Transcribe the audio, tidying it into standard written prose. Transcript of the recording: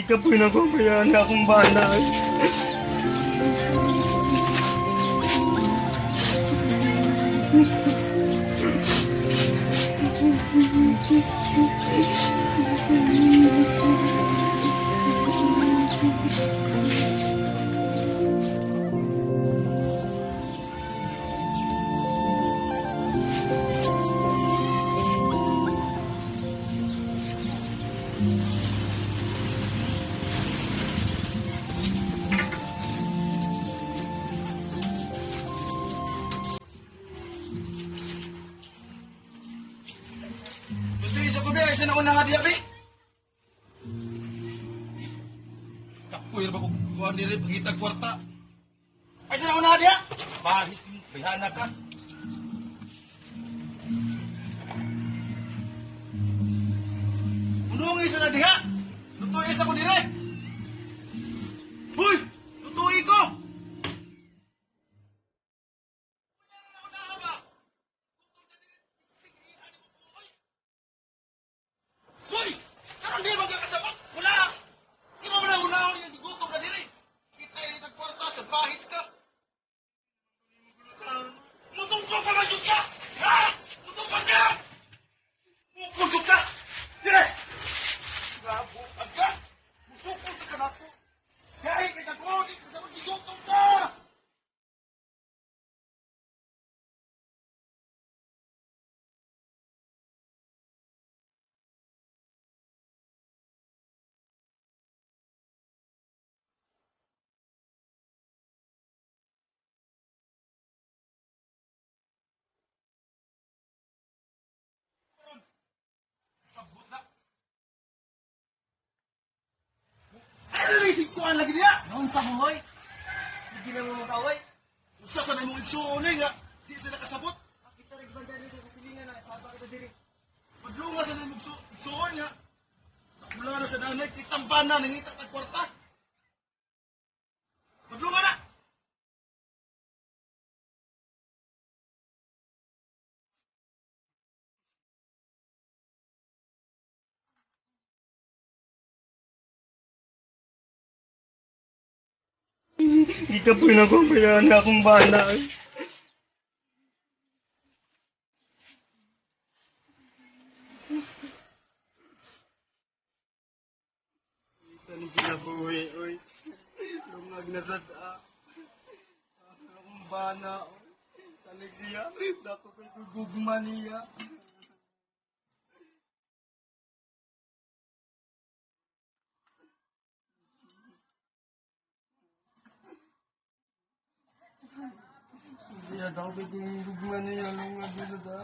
Ikapoy na ko, bayaan na akong bana. Gusto isa ko be, isa na una nga diya be. Kapoy ra ba ko kuha diri pangitag kwarta. Ay sa na una diya. Bahis bihana ka. Undungi sa na diha. Lutuin sa ko dire. Huy, lutuin ko. Hoy! Karon di magkakasabot! Wala! Di mo man unahon yung gigutom ka diri! Kita rin ang kwarta sa bahis ka! Mutungkol ka lang yun ka! Ha? Mutungkol ka! Mukul ka! Dire! Grabuan ka! Musukol ka kanako! Gahi kay kako! Di ka sa gigutom ka! Sabot na! Ay, nalisip ko ang lagi niya! Noon sa buhay, hindi na mo makaway. Usa sa imong igsuon eh nga, di sila kasabot. Kita rin banda dito kasilingan na, saba kita diri. Padlunga sa imong igsuon nga. Nakula na sa nanay, kitang bana nangita tag kwarta. Padlunga na. Ikapoy na ko, bayaan na akong bana. Ito ni kinabuhi, oy. Lungag na sa da. Akong bana, oy. Salig siya, dako ko'y gugugma niya. Iya, dako ko'y gugugma niya, lungag na sa da.